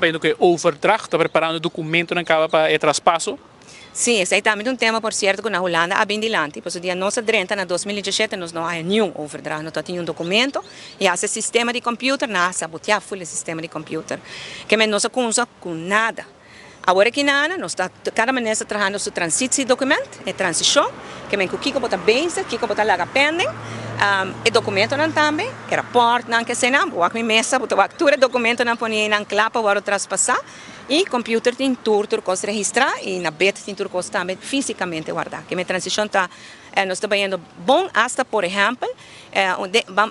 Bayendo ku e overdracht, ta preparando dokumentonan kaba pa e traspaso. Sí, esei tambe ta un tema por sierto ku na Hulanda a bin dilanti, pasobra dia nos a drenta na 2017 nos no haya niun overdracht, no tabatin niun dokumento i hasta e sistema di computer nan a sabotea ful e sistema di computer. Ke men nos a kumsa ku nada. Awor aki nana nos ta kada minister trahando su transitiedocument, e transishon, ke men ku kiko bo ta bezig, kiko bo ta laga pending, e dokumentonan tambe, e raportnan, ke eseinan, bo wak mi mesa, bo ta wak tur e dokumentonan poni einan kla pa wòrdu traspasá i computer tin tur tur kos registrá i na bed tin tur kos tambe físikamente wardá. Ke men transishon ta nos ta bayendo bon asta por ehèmpel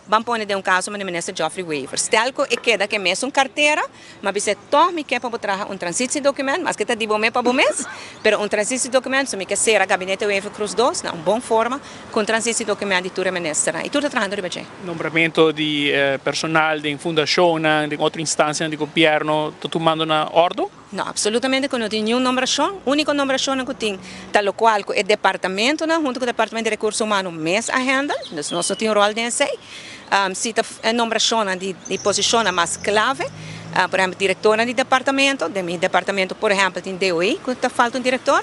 ban pone den un kaso manera minister Geoffrey Wever, stel ku e keda ku e mesun kartera, M'a bis'é, Tòg mi ke pa bo traha un transitiedocument, maske ta di bo mes pa bo mes, pero un transitiedocument, so mi ke sera Gabinete Wever Croes dos na un bon forma ku un transitiedocument di tur e ministernan. I tur ta trahando riba dje. Nombramentu di personal den fundashonnan, den otro instansianan di gobièrnu ta tumando na òrdu? No, absolutamente ku no tin niun nombrashon. Úniko nombrashonnan ku tin ta lokual ku e departamentonan huntu ku Departamento di Rekurso Humano mes a hèndel, dus nos no tin ròl den esei. Si ta nombrashonnan di posishonnan mas klave, por ehèmpel direktornan di departamento, den mi departamento por ehèmpel tin DOI ku ta falta un direktor,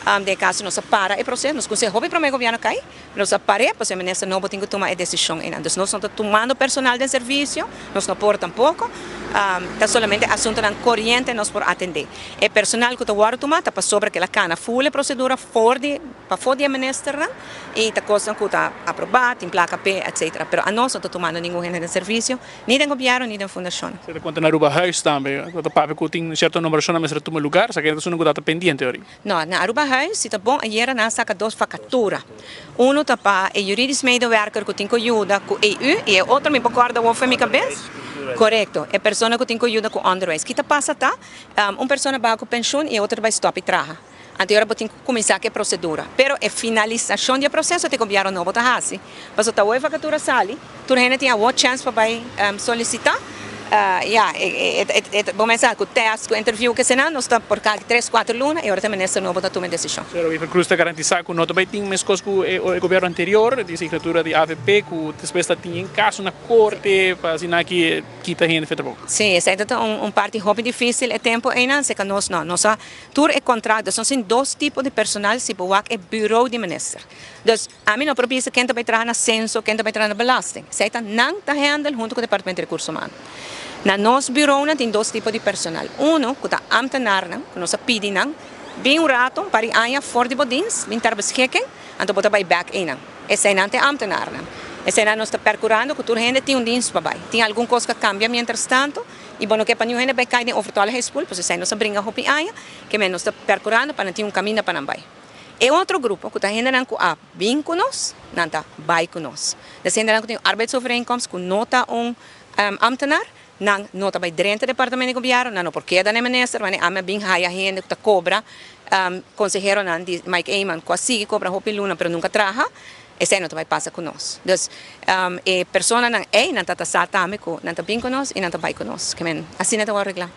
den e kaso nos a para e proseso, nos kuns'é hopi promé gobièrnu kai, nos a par'é pasobra e minister nobo tin ku tuma e desishon einan. Dus nos no ta tumando personal den servisio, nos no por tampoko, ta solamente asuntunan koriente nos por atendé. E personal ku ta wòrdu tumá ta pasobra ku el a kana ful e prosedura for di pafó di e ministernan. I ta kosnan ku ta aprobá, tin plaka p'e, etcetera. Pero anos no ta tumando ningun hende den servisio, ni den gobièrnu ni den fundashon. Se ta konta na Aruba Huis tambe, ku ta papia ku tin sierto nombrashonnan mester a tuma lugar, esaki ta esun ku ta ta pendiente ori. No, na Aruba Huis si ta bon ayera nan a saka dos vakatura. Unu ta pa e juridisch medewerker ku tin ku yuda ku EU i e otro mi por kòrda awor for mi kabes. Korekto, e persona ku tin ku yuda ku onderwijs. Ki ta pasa ta, un persona baha ku penshun i e otro ta bai stòp i traha. Anto e ora bo tin ku kuminsá ku e prosedura. Pero e finalisashon di e proseso te gobièrnu nobo ta hasi. Pasobra ta awor e vakatura sali, tur hende tin awor chèns pa bai solisitá. Ya, e bo mester ku tèst, ku interviú, ke eseinan, nos ta por kaki tres, kuater luna i ora ta e minister nobo ta tuma e desishon. Señora Wever Croes ta garantisá ku no ta bai tin meskos ku e gobièrnu anterior di signatura di avp ku despues ta tin e kaso na korte pa asina ki kita hende for e trabou. Sí, esei ta un parti hopi difísil e tempu einan, seka nos no. Nos a Tur e contrato, nos tin dos tipo di personal si bo wak e bureau di minister. Dus, ami no por bisa ken ta bay traha na censo, ken ta bay traha na belasting. Esey ta nan ta handle hunto cu departamento di recurso humano. Na nos bureaunan tin dos tipo di personal. Uno cu ta ambtenaarnan, cu nos a pidi nan, bin un rato, un par di aña for di bo dienst, bin ter beschikking, anto bo ta bay bek eynan. Eseinan ta e ambtenaarnan. Eseinan nos ta percurando cu tur hende tin un dienst pa bay. Tin algun cos cu a cambia mientras tanto. I bo no ke pa niun hende bai kai den overtolligheidspoel, pasobra esei nos a bringa hopi aña, ke men nos ta perkurando pa nan tin un kaminda pa nan bai. E otro grupo ku ta hendenan ku a bin ku nos, nan ta bai ku nos. Des hendenan ku tin un arbeidsovereenkomst ku no ta un ambtenaar, nan no ta bai drenta departamento di gobièrnu, nan no por keda na e minister, wanneer ami a bin haya hende ku ta kobra konseheronan di Mike Eman ku a sigui kobra hopi luna pero nunka traha, Esei no ta bai pasa ku nos. Dus, e personanan ei nan ta ta sa tambe ku nan ta bin ku nos i nan ta bai ku nos. Ke men, asina ta wòrdu reglá.